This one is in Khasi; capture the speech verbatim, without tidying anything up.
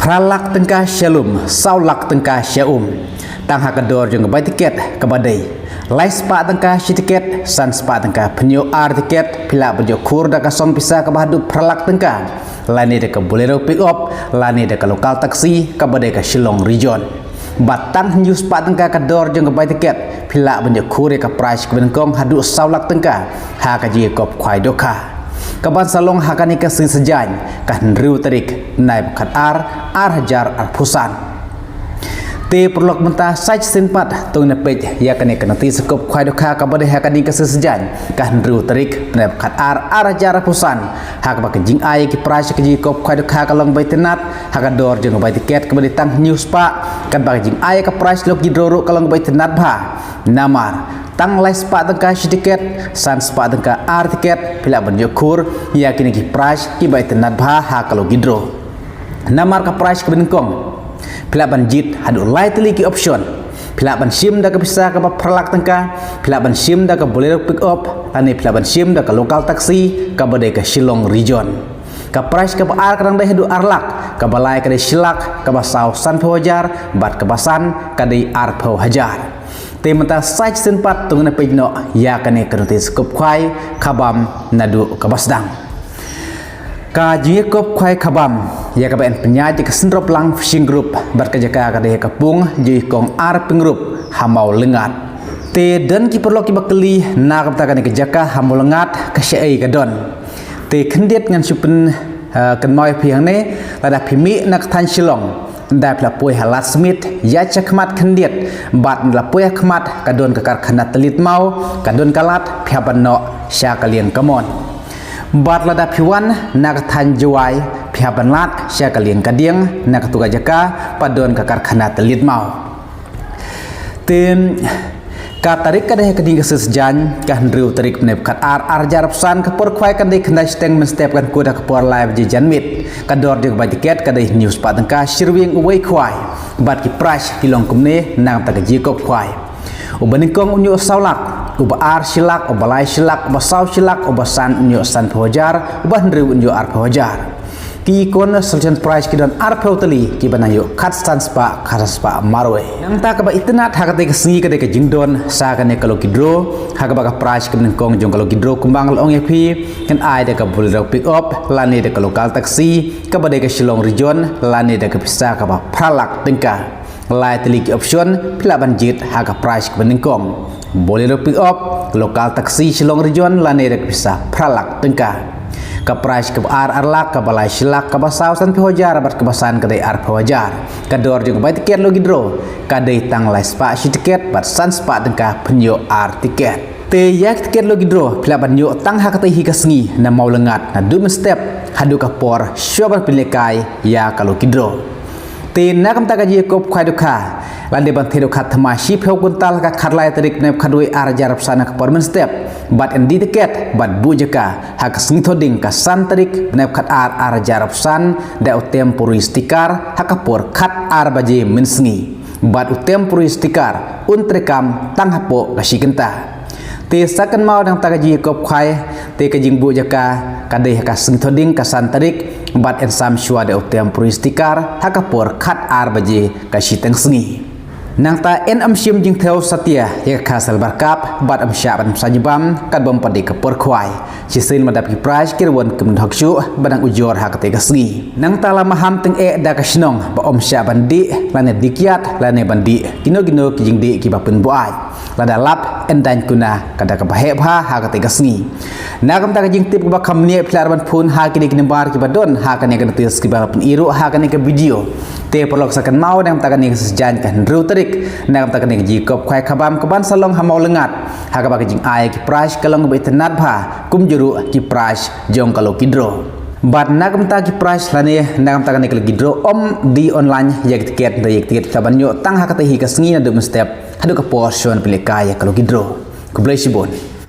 Phra lak tyngka sha lum, saw lak tyngka sha um. Tang ha ka dor jong ka bai tiket kaba dei lai spah tyngka shi tiket, san spah tyngka pynïoh ar tiket, phi lah ban ïoh khur da ka song pisa kaba haduh phra lak tyngka, lane da ka Bolero pick up, lane da ka local taxi kaba dei ka Shillong Region. Bad tang hynñiew spah tyngka ka dor jong ka bai tiket, phi lah ban ïoh khur ïa ka prize kaba nyngkong haduh saw lak tyngka ha ka jingïakop khwai dohkha, kaban sa long ha kane ka sngi Saitjaiñ, ka hynriew tarik bnai ba khatar, ar hajar arphew san. Te paralok mynta sa shisien pat to ngin ïa peit ïa kane ka notis ïakop khwai dohkha kaba dei ha kane ka sngi Saitjaiñ, ka hynriew tarik bnai ba khatar, ar hajar arphew san, ha kaba ka jingai ïa ki prize ka jingïakop khwai dohkha ka long ba itynnad ha ka dor jong ka bai tiket kaba dei tang hynñiew spah, katba ka jingai ïa ka prize lucky draw ruh ka long ba itynnad bha. Namar tang lai spah tyngka shi tiket, san spah tyngka ar tiket, phi lah ban ïoh khur ïa kine ki prize kiba itynnad bha ha ka lucky draw. Namar ka prize kaba nyngkong, phi lah ban jied haduh lai tylli ki option. Phi lah ban shim da ka pisa kaba phra lak tyngka, phi lah ban shim da ka Bolero pick up, lane phi lah ban shim da ka local taxi kaba dei ka Shillong Region. Ka prize kaba ar ka dang dei haduh ar lak, kaba lai ka dei shi lak, kaba saw sanphew hajar, bad kaba san ka dei arphew hajar. Te mynta sa shisien pat to ngin ïa peit noh ïa kane ka notis ïakop khwai khabam naduh kaba sdang. Ka jingïakop khwai khabam ïa kaba yn pynïaid ïa ka Synroplang Fishing Group bad ka jaka ka dei ha ka pung jong i Kong R. Pyngrope ha Mawlyngat. Te don ki paralok kiba kylli na ka bynta kane ka jaka ha Mawlyngat ka shaei ka don. Te khyndiat ngan shu pyn, eh, kynmaw ïa phi hangne, lada phi mih na ka thaiñ Shillong, ynda phi la poi ha Ladthmidt, ïaid shakhmat khyndiat, bad ynda la poi hakhmat ka don ka karkhana tylli tmaw, ka don ka lad, phi hap ban noh sha ka liang kamon. Bad lada phi wan na ka thaiñ Jowai, phi hap ban lad sha ka liang kadiang, na katu ka jaka pat don ka karkhana tylli tmaw. Te ka tarik ka dei ha kane ka sngi Saitjaiñ, ka hynriew tarik bnai ba khatar, ar hajar arphew san, ka por khwai kan dei khyndai shiteng mynstep, kan kut ha ka por lai baje janmiet. Ka dor jong ka bai tiket ka dei hynñiew spah tyngka shi rwiang uwei khwai. Bad ki prize ki long kumne na ka bynta ka jingïakop khwai. Uba nyngkong un ïoh saw lak, uba ar shi lak, uba lai shi lak, uba saw shi lak, uba san un ïoh sanphew hajar, uba hynriew un ïoh arphew hajar. Ki consolation prize ki don arphew tylli kiba nang ïoh khatsan spah, khatsan spah marwei. Nangta kaba itynnad ha katei ka sngi ka dei ka jingdon sa kane ka lucky draw, ha kaba ka prize kaba nyngkong jong ka lucky draw kumba nga la ong ïa phi, kan ai da ka Bolero pick up lane da ka local taxi kaba dei ka Shillong Region lane da ka pisa kaba phra lak tyngka. Lai tylli ki option phi lah ban jied ha ka prize kaba nyngkong. Bolero pick up, local taxi Shillong Region lane da ka pisa phra lak tyngka. Ka prize kaba ar ar lak, kaba lai shi lak, kaba saw sanphew hajar bad kaba san ka dei arphew hajar. Ka dor jong ka bai tiket lucky draw ka dei tang lai spah shi tiket bad san spah tyngka pynïoh ar tiket. Te ïa ki tiket lucky draw phi lah ban ïoh tang ha katei hi ka sngi na Mawlyngat naduh mynstep haduh ka por shuwa ban pynlehkai ïa ka lucky draw. Te na ka bynta ka jingïakop khwai dohkha, lane ban thied dohkha thymmai shiphew kuntal ha ka khatlai tarik bnai ba khatwei ar hajar arphew san ha ka por mynstep, bad yn die tiket bad buh jaka ha ka sngi Thohdieng ka san tarik bnai ba khatar ar hajar arphew san da u temporary sticker ha ka por khatar baje mynsngi. Bad u temporary sticker un treikam tang hapoh ka shi kynta. Te sa kynmaw nangta ka jingïakop khwai, te ka jingbuh jaka ka dei ha ka sngi Thohdieng ka san tarik, bad yn sam shuwa da u temporary sticker ha ka por khatar baje ka shiteng sngi. Nangta yn ym shim jingthew satia ïa ka Kha Silver Cup bad ym shah ban pynsaja bam katba ym pat dei ka por khwai. Shisien ma dap ki prize ki rwon kim dohkha shuh ba dang ujor ha katei ka sngi. Nangta la maham tyngeh da ka shnong ba ym shah ban dih lane dih kiad lane ban dih kino kino ki jingdih kiba pynbuaid. Lada lap yn daiñ kuna ka da kaba heh bha ha katei ka sngi. Na ka bynta ka jingtip kaba kham bniah phi lah ruh ban phone ha kine ki nambar kiba don ha kane ka notis kiba la pyni ruh ha kane ka video. Te paralok sa kynmaw na ka bynta kane ka sngi Saitjaiñ ka hynriew tarik, na ka bynta kane ka jingïakop khwai khabam kaban sa long ha Mawlyngat, ha kaba ka jingai ki prize ka long kaba itynnad bha kumjuh ruh ki prize jong ka lucky draw. Bad na ka bynta ki prize lane na ka bynta kane ka lucky draw ym die online ïa ki tiket, da ïa ki tiket phi lah ban ïoh tang ha katei hi ka sngi naduh mynstep haduh ka por shuwa ban pynlehkai ïa ka lucky draw. Khublei shibun.